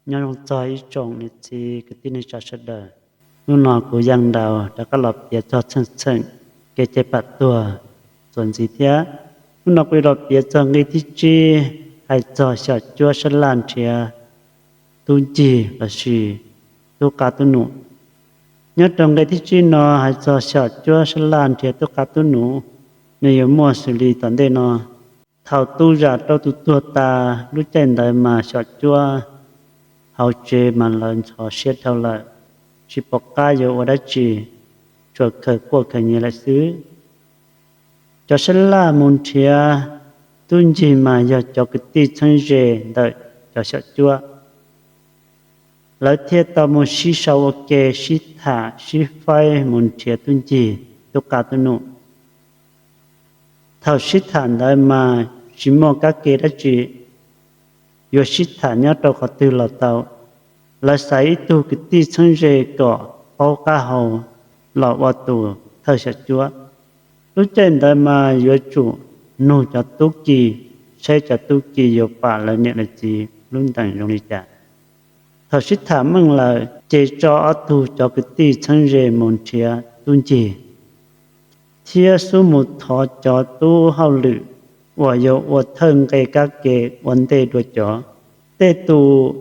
Nyob zoo txog ib tsoom niam txiv kwv tij neej tsa sawv daws. Hnub no kuv Yaj Nraud rov qab los piav txog txheej txheem kev cai pam tuag txuas ntxiv thiab. Hnub no kuv yuav los piav txog nqe thib tsib, hais txog xyom cuab sab laj nrhiav tub ncig lossis tub qab tub num. Nyob rau nqe thib tsib no hais txog xyom cuab sab laj nrhiav tub qab tub num, nws yuav muaj xws li tom ntej no. Thaum tu zam rau tus tuag tas, lub caij ntawd mas xyom cuab hauv tsev mas lawv ntxhov siab dhau lawm, tsis pom qab yuav ua dab tsi, tsuas khaws quaj khaws nyiav lawm xwb. Cov sab laj mus nrhiav tub ncig mas yog cov kwv tij txheeb ze ntawm cov xyom cuab. Lawv thiaj tau mus sib sau ua ke, sib tham sib faib mus nrhiav tub ncig tub qab tub num. Thaum sib tham ntawd mas tsis muaj kab ke dab tsi, yuav sib tham nyob rau qhov twg los tau. Lawv xaiv ib tug kwv tij txheeb ze kom paub qab hau los ua tus thawj xyom cuab. Lub caij ntawd mas yuav tsum nug cov tub ki, saib cov tub ki yuav pam lawv niam lawv txiv lub ntees zoo li cas. Thaum sib tham meej lawm ces tso ob tug cov kwv tij txheeb ze mus nrhiav tub ncig, thiab xub mus thov cov tub hauj lwm uas yuav ua thawj nqe kab ke ua ntej dua cov. Tej tus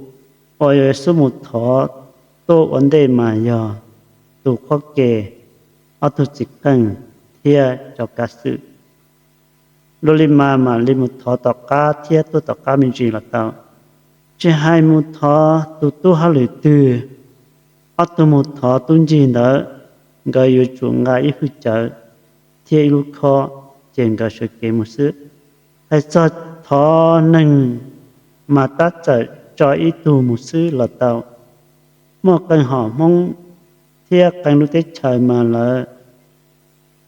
uas yuav xub mus thov tuaj ua ntej mas yog tus qhuab ke, ob tug txiv qeej thiab cov kav xwm. Dua li mas mam li mus thov tom qab thiab tuaj tom qab me ntsis los tau. Tsis hais mus thov tus tub hauj lwm twg, ob tug mus thov tub ncig ntawd, nkawd yuav tsum nqa ib hwj cawv thiab ib lub khob, ces nkawd sawv kev mus xwb. Hais txog thov neeg mas tab txawm tso ib tug mus xwb los tau. Muaj qee hom Hmoob thiab qee lub teb chaws mas lawv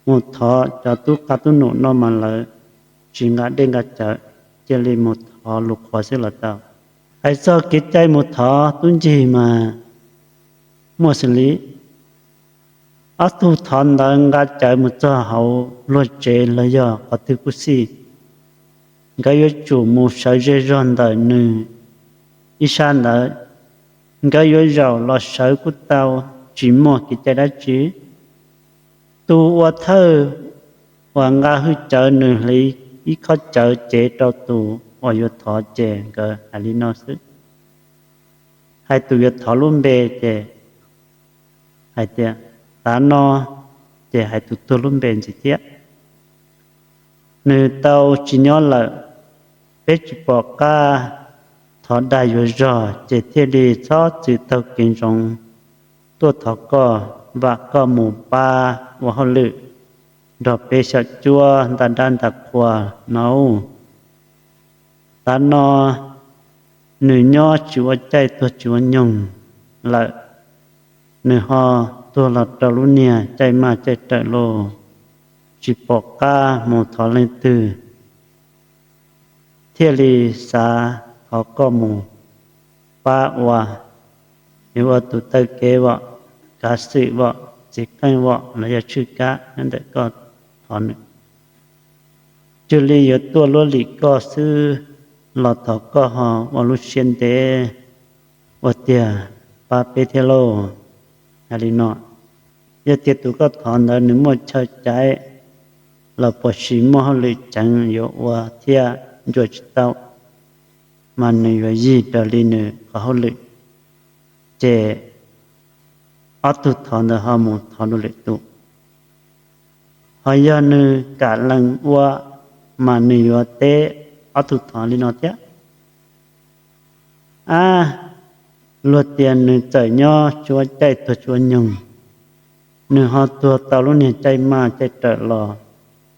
mus thov cov tub qab tub num no mas lawv tsis nqa dej nqa cawv, cia li mus thov lus qhuav xwb los tau. Hais txog kev cai mus thov tub ncig mas muaj xws li ob tug thov ntawd nqa cawv mus txog hauv luag tsev los yog qhov twg kuj xij, nkawd yuav tsum mus sawv zej zog ntawm nws ib sab ntawd. Nkawd yuav zaum los sawv kuj tau, tsis muaj kev cai dab tsi. Tus ua thawj uas nqa hwj cawv nws hliv ib khob cawv cev rau tus uas yuav thov ces nkawd hais li no xwb. Hais tus yuav thov lub npe ces hais tias, tav no, ces hais tus tuag lub npe ntxiv thiab. Nws tau tsis nyob lawm, peb tsis pom qab thov dag yuav zog ces thiaj li txhob txwm taug kev ntsoov tuaj thov koj, vam koj mus pab ua hauj lwm nrog peb xyom cuab nta dab nta qhua no. Tav no nws nyob tsis ua caij tuag tsis ua nyoog lawm, nws ho tuag los rau lub niag caij maj caij rawm lauj, tsis pom qab mus thov leej twg, thiaj li xav thov koj mus pab ua, yuav ua tus taw kev vom, kav xwm vom, txiv qeej vom los yog tshwj kab nyob ntawm koj thov nws. Cuag li yuav tuaj luab lim koj xwb los thov koj ho ua lub siab ntev ua tiag pab peb thiab lauj. Hais li no, yog tias tus koj thov ntawd nws muaj chaw caiv los puas sis muaj hauj lwm ceev yuav ua thiab ncua tsis tau, mas nws yuav yig raws li nws qhov hauj lwm. Ces ob tug thov ntawd ho mus thov dua lwm tus. Ho yog nws kam lees ua, mas nws yuav teb ob tug thov li no thiab. Ab, luag tias nws txawm nyob tsis ua caij tuag tsis ua nyoog, nws ho tuag tau lub niag caij maj caij rawm los,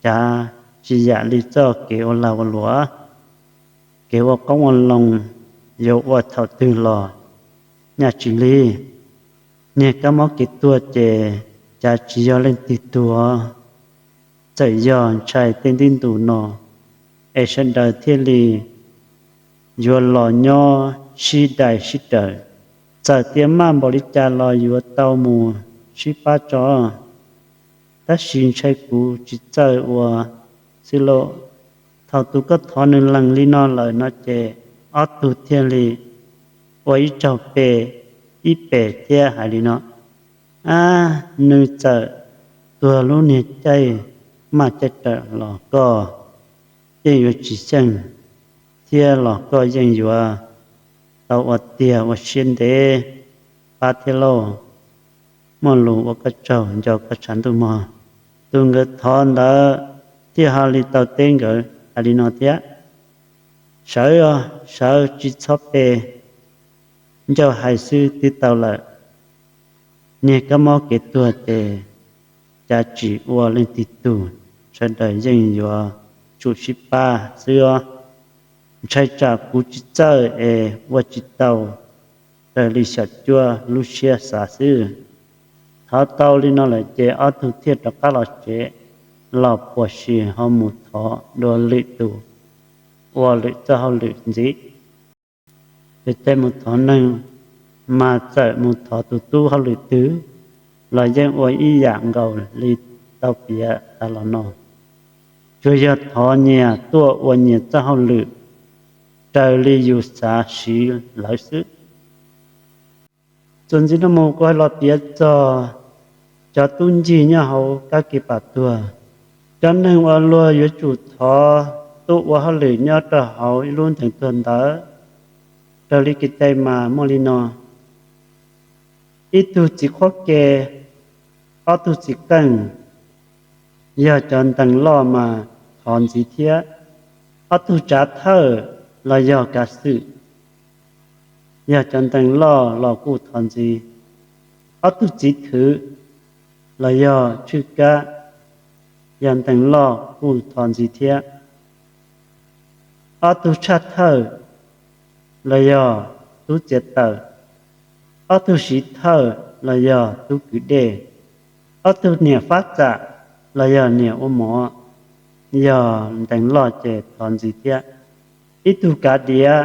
cav tsis yam li txoj kev ua lag ua luam, kev ua qoob ua loo yuav ua thaum twg los nyaj tsis lig. Niag kab mob kev tuag ces cav tsis yog leej twg tuag, txawm yog ntshai tej ntiv ntus no, es sawv daws thiaj li yuav los nyob sib dai sib raws. Txawm tias maj npaum li cas los yuav tau mus sib pab tso, tab sis ntshai kuv tsis txawj ua xwb lauj. Thaum tus koj thov nws lees li no lawm no ces ob tug thiaj li ua ib tsaug pe ib pes thiab hais li no: Ab, nws txawm tuag lub niag caij maj caij rawm los koj yeej yuav tsis xyeej, thiab los koj yeej yuav tau ua tiag ua siab ntev pab thiab lauj. Muaj lus ua koj tsaug, nco koj tshav ntuj mog. Tus nkawd thov ntawd thiaj ho li tau teb nkawd hais li no thiab: Sawv, sawv, tsis txhob pe, ncauj hais xwb twb tau lawm. Niag kab mob kev tuag ces cav tsis ua leej twg tug, sawv daws yeej yuav tsum sib pab xwb os. Ntshai tsam kuv tsis txawj es ua tsis tau raws li xyom cuab lub siab xav xwb. Thov tau li no lawm ces ob tug thiaj rov qab los tsev, los puas sis ho mus thov dua lwm tus ua lwm txoj hauj lwm ntxiv. Ces caij mus thov neeg mas txawm mus thov tus tub hauj lwm twg los yeej ua ib yam nkaus li tau piav tas los no, tsuas yog thov nyias tuaj ua nyias txoj hauj lwm raws li yus xav siv lawv xwb. Txuas ntxiv no mus kuv hais los piav txog cov tub ncig nyob hauv kab ke pam tuag. Cov neeg uas luag yuav tsum thov tuaj ua hauj lwm nyob rau hauv ib lub ntees tuag ntawd, raws li kev cai mas muaj li no: ib tug txiv qhuab ke, ob tug txiv qeej, yog cov ntees loj mas thov ntxiv thiab, ob tug tsav thawj los yog kav xwm, yog cov ntees loj los kuj thov ntxiv, ob tug txiv thwv los yog tshwj kab, yog ntees loj kuj thov ntxiv thiab, ob tug tshaj thawj los yog tub txiav taws, ob tug siv thawj los yog tub kwv dej, ob tug niam fab txam los yog niam ua mov, yog ntees loj ces thov ntxiv thiab, ib tug kav diav,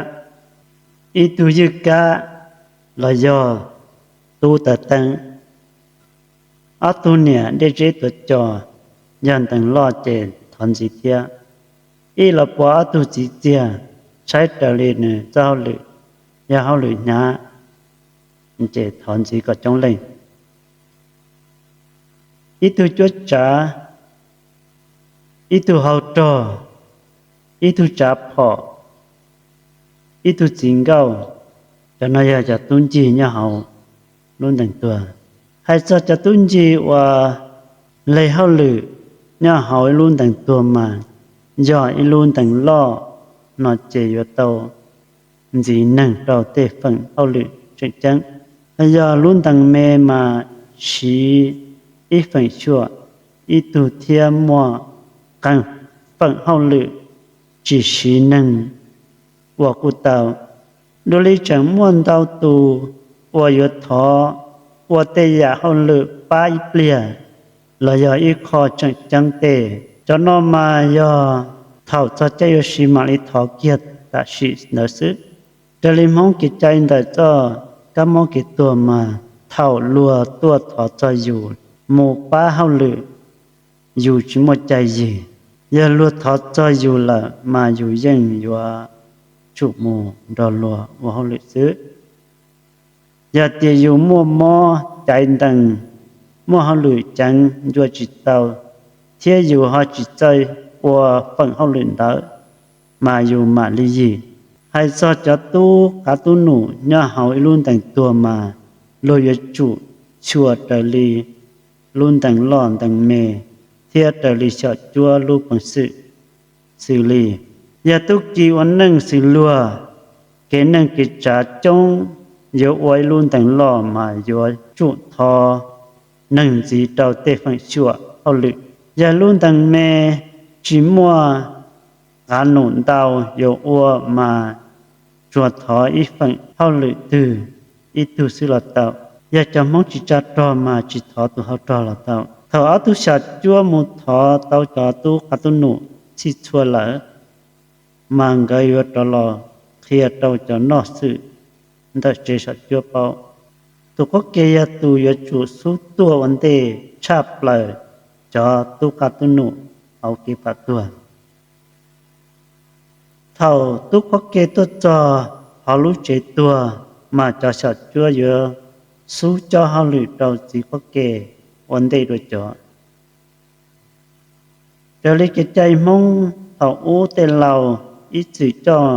ib tug ywj kab los yog tub taws teeb, ob tug niam dej zeb tuav cos, yog ntees loj ces thov ntxiv thiab, ib los puas ob tug txiv txiag, saib raws li nws txoj hauj lwm, yog hauj lwm hnyav ces thov ntxiv kom coob leej, ib tug cuab tsav, ib tug hau rog, ib tug tsav phom, ib tug txiv nkauj. Cov no yog cov tub ncig nyob hauv lub ntees tuag. Hais txog cov tub ncig uas leg hauj lwm nyob hauv ib lub ntees tuag mas yog ib lub ntees loj no ces yuav tau ntxiv neeg rau tej feem hauj lwm tseem ceeb. Yog lub ntees me mas siv ib feem xyuam ib tug thiab muaj qee feem hauj lwm tsis siv neeg ua kuj tau. Dua li tseem muaj ntau tus uas yuav thov ua tej yam hauj lwm pab ib pliag los yog ib qho tseem ceeb tej. Cov no mas yog thaum txog caij yuav siv mam li thov kiag tam sim ntawd xwb. Raws li Hmoob kev cai ntawm txoj kab mob kev tuag mas thaum luag tuaj thov txog yus mus pab hauj lwm, yus tsis muaj cai yig. Yog luag thov txog yus lawm mas yus yeej yuav tsum mus nrog luag ua hauj lwm xwb. Yog tias yus muaj mob caiv ntees, muaj hauj lwm ceev ncua tsis tau, thiab yus ho tsis txawj ua feem hauj lwm ntawd, mas yus mam li yig. Hais txog cov tub qav tub num nyob hauv ib lub ntees tuag mas luag yuav tsum xyuas raws li lub ntees loj ntees me thiab raws li xyom cuab lub peev xwm xws li: yog tub ki ua neej xws luag, kev neej kev tsav coob, yuav ua ib lub ntees loj mas yuav tsum thov neeg ntxiv rau tej feem xyuam hauj lwm. Yog lub ntees me tsis muaj qav num ntau yuav ua mas tsuas thov ib feem hauj lwm twg ib tug xwb los tau. Yog cov Hmoob tsis tsa rog mas tsis thov tus hauv rog los tau. Thaum ob tug xyom cuab mus thov tau cov tub qav tub num txhij txhua lawm, mas nkawd yuav rov los qhia rau cov noj xwm ntawm tsev xyom cuab paub. Tus qhuab ke yog tus yuav tsum xub tuaj ua ntej tshaj plaws cov tub qav tub num hauv kev pam tuag. Thaum tub qhuab ke tuaj txog hauv lub tsev tuag, mas cov xyom cuab yuav xub coj hauj lwm rau txiv qhuab ke ua ntej dua cov. Raws li kev cai Hmoob thaum ub tej laus ib txwm coj,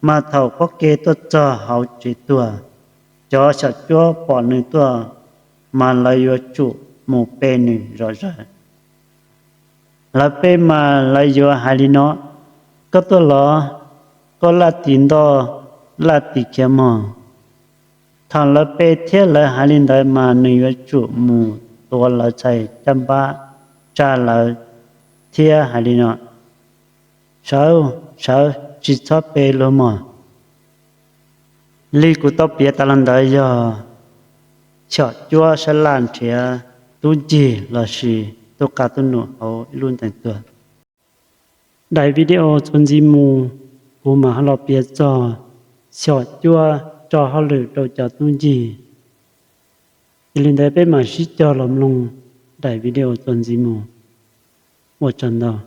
mas thaum qhuab ke tuaj txog hauv tsev tuag, cov xyom cuab pom nws tuaj, mas lawv yuav tsum mus pe nws zom zaws. Lawv pe mas lawv yuav hais li no: Koj tuaj los, koj laj tis ntoj, laj tis khiav mog. Thaum lawv pe thiab lawv hais li ntawd mas nws yuav tsum mus tuav lawv txhais caj npab tsa lawv thiab hais li no: Sawv, sawv, tsis txhob pe luag mog. Li kuv tau piav tas los ntawd yog xyom cuab sab laj nrhiav tub ncig lossis tub qa tub num hauv ib lub ntees tuag. Daim video txuas ntxiv mus, kuv mam ho los piav txog xyom cuab tso hauj lwm rau cov tub ncig. Yog li ntawd peb mam sib cog los mloog daim video txuas ntxiv mus. Ua tsaug ntau.